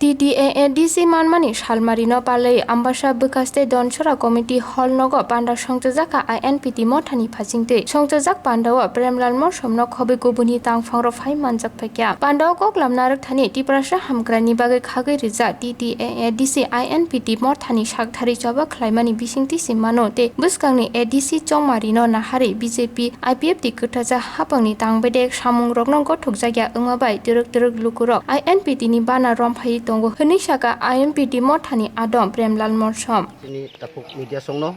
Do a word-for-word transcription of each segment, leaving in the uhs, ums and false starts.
T T A A D C manmani salmarino palwi Ambasa bwkhaste Donsora Committee Hall nogo panda songchajak kha I N P T mothani phachingtwi. Songchajak pandao Premlal Morsom no khobwi kubuni tangphang rok phai manjak phaikha. Pandao kok lamna rwkthani Tiprasa hamkrani bagwi khagwi rijak T T A A D C I N P T mothani sakthari choba khlaimani bisingtwi se mano tei bwskangni A D C chongmarino naharwi B J P I P F T kwthacha hapangni tangbedek samungrokno gothokjakya wngma bai twrwk twrwk lukurok I N P T ni bana romphaiwi tongo, hwnwi sakha I N P T mothani adom Premlal Morsom. Chini takhuk media songno,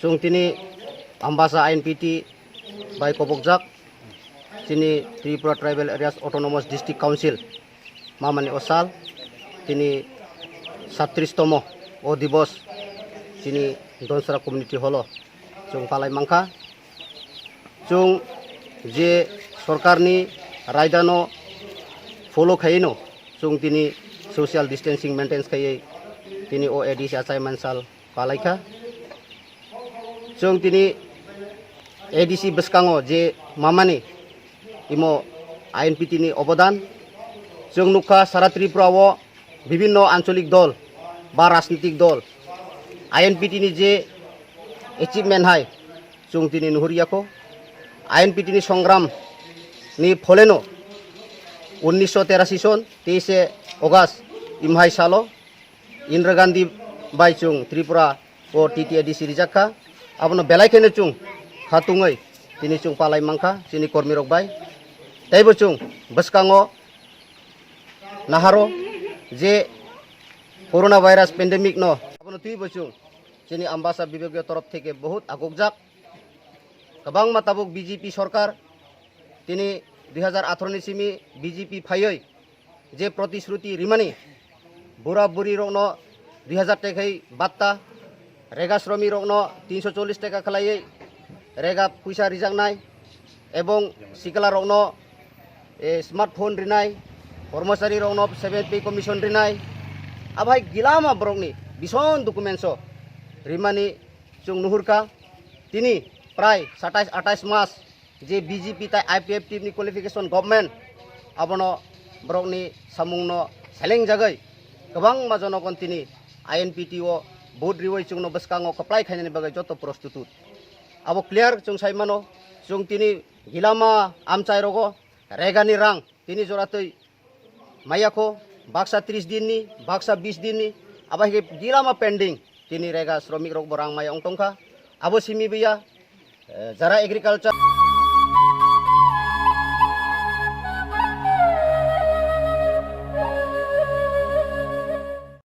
chwng tini Ambasa I N P T bai kobokjak, chini Tripura Tribal Areas Autonomous District Council mamani o sal, tini satris tomo o dibos chini Donsora Community Hall o chwng palai mankha. Chwng je sorkarni raidano follow khaino chwng tini social distancing maintain khaiwi tini o A D C achai mansal palaikha. Chwng tini A D C bwskango je mamani imo I N P T ni obodan, chwng nukha sara Tripura o bibhinno ancholik dol ba rajnitik dol I N P T ni je achievement hai chwng tini nuhurya kho. I N P T ni songram ni pholeno unnisho terasi son teise August imhai salo Indira Gandhi bai chwng Tripura o T T A D C rijak kha. Abono belai kheno chwng khatungwi tini chwng palai mankha chini kormirok bai. Teibo chwng bwskango naharo je corona virus pandemic no abono twibo chwng chini Ambasa bibhagiyo torof theke bahut agokjak. Kwbangma tabuk B J P sorkar tini dui hazar atharo ni simi B J P phaiwi je protisruti rimani, bura buri rokno dui hazar tekhai batta, rega sromi rokno tinso chollis taka khlaiwi rega puisa rijaknai, ebong sikla rokno, eh, smartphone rinai, kormosari rokno seven pay commission rinai, abai gilama borokni bison documents o rimani chwng nuhurkha. Tini prai satais atais mas je B J P tai I P F T ni qualification government abono borokni samungno selengjagwi kwbangma jonogon tini I N P T o vote riwi chwngno bwskango kwplai khainani bagwi joto prostutut. Abo clear chwng sai mano, chwng tini gilama amchai rogo regani rang tini joratwi maya kho, baksa tris din ni, baksa bis din ni, abo hai khe gilama pending. Tini rega sromik rok bo rang maya ong tongkha. Abo simi biya, eh, jara agriculture.